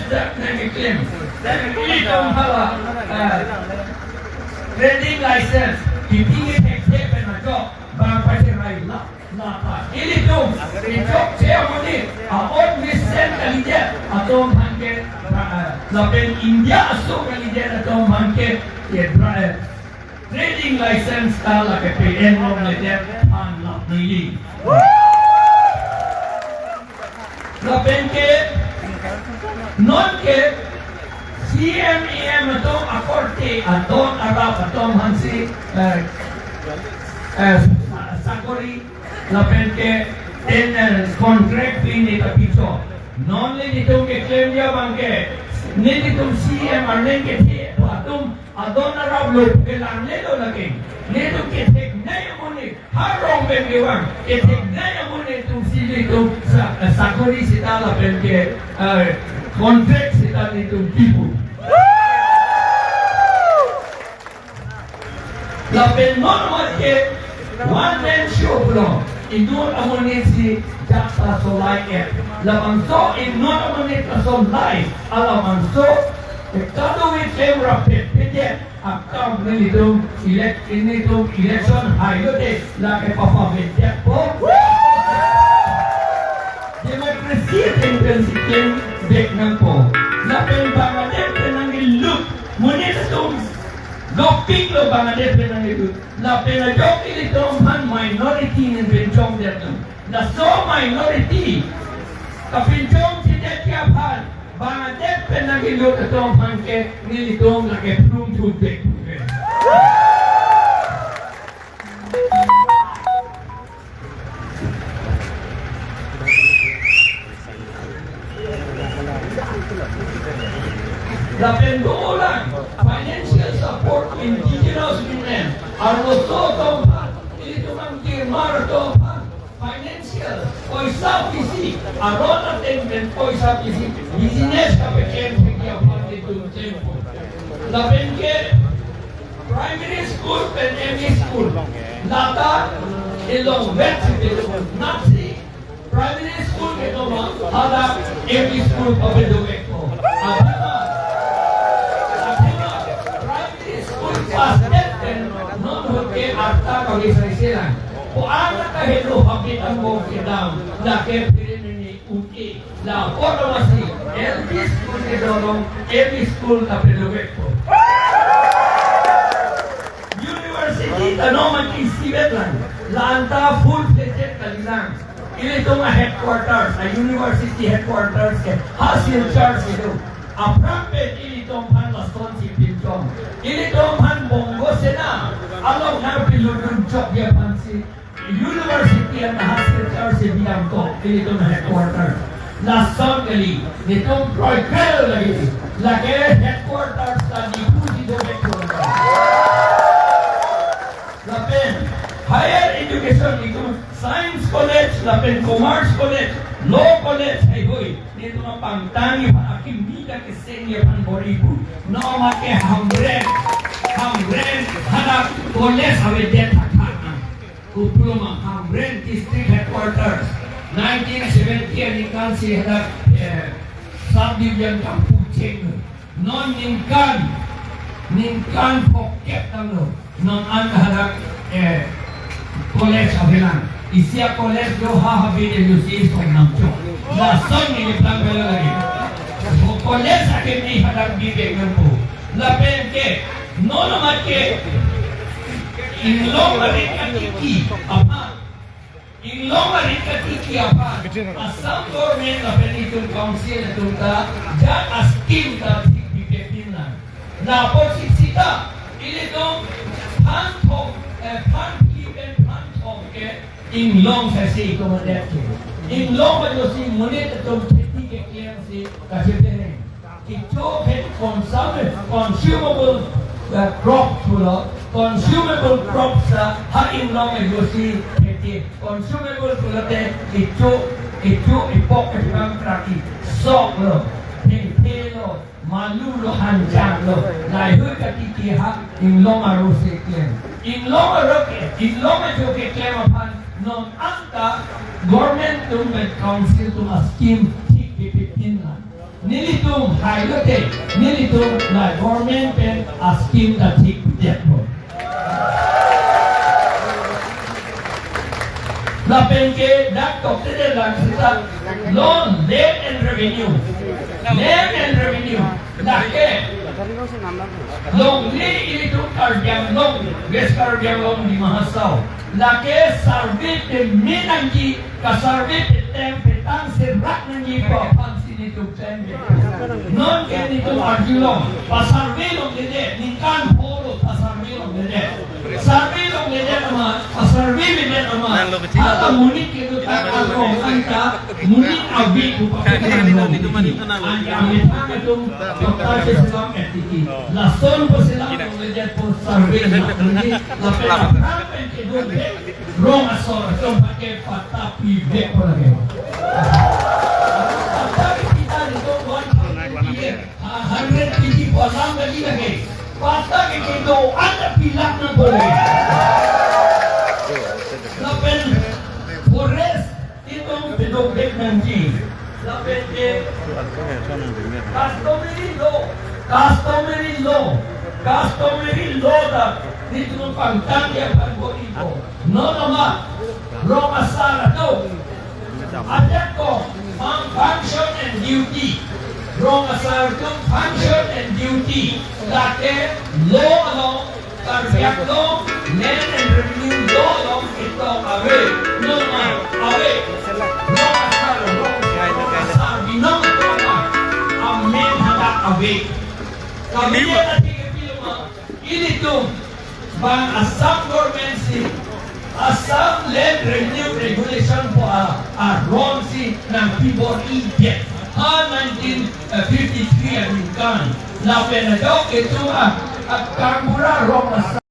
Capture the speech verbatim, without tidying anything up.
Dak nangkeklem. Ilitum hala, eh, trading license, kepi kethekthe pen ajok, bang pacherai la, lata. Ilitum, kechokche amonit, a-ot mesen kalidet atum aphan ke, eh, lapen India aso kalidet atum aphan ke, ke, eh, trading license ta lake pe-en longledet aphan lap nangji. Lapen ke non ke C M E M atum akorte adon arap atum aphansi, eh, eh, sa-, sakori lapen ke ten, eh, contract pi ne ta pichok. Non le nelitum keklem abang ke, nelitum C M arleng kethe atum adon arap lo pu kelang le lo lake. Nelitum ketheknei amonit, ha rong pen kevang, ketheknei amonit atumsi nelitum sa-, sakori sita lapen ke, eh, contract sita nelitum kipu. Lapen non amat ke one man show pulo. Inut amonit si jakta solai-et. Labangso inut amonit ta solai. Alabangso, eh, kado-kave klem rapet pedet akam nelitum elect, nelitum election hailote lake papavedetpo. Democracy ateng pensi klem vek nangpo. Lapen Bangladesh pen nangkelut, monit atum dopik lo Bangladesh pen nangkelut. Lapen ajok ilitum aphan minority ning pen chongdetlo. Laso minority kapinchongchedet aphan Bangladesh pen nangkelut atum aphan ke nelitum lake plum thut vek. Lapen dolang financial support to indigenous women. Arloso atum aphan, ilitum angkir mar atum aphan financial, poisa pisi, aron ateng pen poisa pisi, business kapaklem thekji aphan nelitum klempo. Lapen ke primary school pen M E school, lata elong vet si nasi primary school kedo ma, hadak M E school pavedovekpo. Athema, athema primary school class eight pen non ahut ke arta kave saise lang. Ko-an kahelo habit angbong kedam, lake phere mene uke. La apot amatsi L P school kedo along M E school ta pavedovekpo. University ta non amat ke isivet lang. La anta full-fledged kalilang. Ilitum a-headquarters, a-university headquarters ke ha Silchar si do. Aphrang pen ilitum aphan lasonsi pinchong. Ilitum aphan Bongo Sena along nangpilutdun chokji aphansi university anta ha Silchar si bidamkok, ilitum headquarters. Lason kali, nelitum kroikroi lagi. Lake headquarters ta Diphu si dovekpo. Lapen higher education itum science college, lapen commerce college, law college haihui. Nelitum apangtang iphan akimi ta kesengji aphan bor-ipu. Non amat ke Hamren, Hamren hadak college avedet thakthak nang. Kopulo ma, Hamren district headquarters nineteen seventy aningkan si hadak, eh, subdivision kapu cheng. Non ningkan, ningkan phongkep tanglo. Non an hadak, eh, college avelang. Isi a-college do ha habit elusi song namchok. Lason neli plang bela lagi. Ko college akimi hadak bibek nangpo. Lapen ke, non amat ke, Inglong arit katiki aphan. Inglong arit katiki aphan Assam government lapen itum council atum ta ajat a-scheme ta thik bibepin lang. Lapusi sita ilitum phan thom, eh, phan phli pen phan thom ke inglong sasi itum adet ke. Inglong ajoksi monit atum kheti keklem si kachepeheng. Kecho ke consum-, consumable, eh, crop pulo, consumable crops ta ha inglong ajoksi kheti. Consumable pulote kecho, kecho ipok ipang kraki, sok lo, thengthe lo, malu lo, hanjang lo, laheihui katiki ha inglong arlo si klem. Inglong arlo ke, inglong ajo keklem aphan non anta government atum pen council atum a-scheme thik bibepin lang. Nelitum hai lote, nelitum la government pen a-scheme ta thik detpo. Lapen ke dak tokte de lang sita, lo land and revenue. Land and revenue. Lake longle ilitum Karbi Anglong, West Karbi Anglong, Dima Hasao. Lake survey peme nangji, ka-survey petem petang serak nangji pu aphansi nelitum klem. Non ke nelitum arjulong, pa-survey longledet, ningkan phongo pa-survey longledet. Survey longledet amat, pa-survey ledet amat, hala monit kedo ta arong anta, monit ave pu pakai arong. Anta amethang atum, doktor si selam etiki. Lason pu selam longledet pu survey longledet, lapen aphrang pen kedun ke, rong asor atum pakai patta pivek pu lake. Patta pita nelitum one thousand year. Hundred P G pu alam lagi lake. Patta ke kedo-an ta pilak nangpo lake. Lapen forest itum piduk dek nangji. Lapen ke customary law, customary law, customary law ta nelitum pangtang ya pan bo ipo. Non amat, rong asar atum. Ajat ko, fun-, function and duty. Rong asar atum function and duty. Lake law along, Karbi Anglong, land and revenue law along itum ave. Non amat, ave. Rong asar, rong, rong asar binong atum amat. Amen hadak ave. Kami dia nanti ke film ah. Ilitum bang Assam government si Assam Land Revenue Regulation pu a, aron si nangpibor-idet. Ha nineteen fifty-three aningkan. Lapen ajok itum a, a Kangbura rong Assam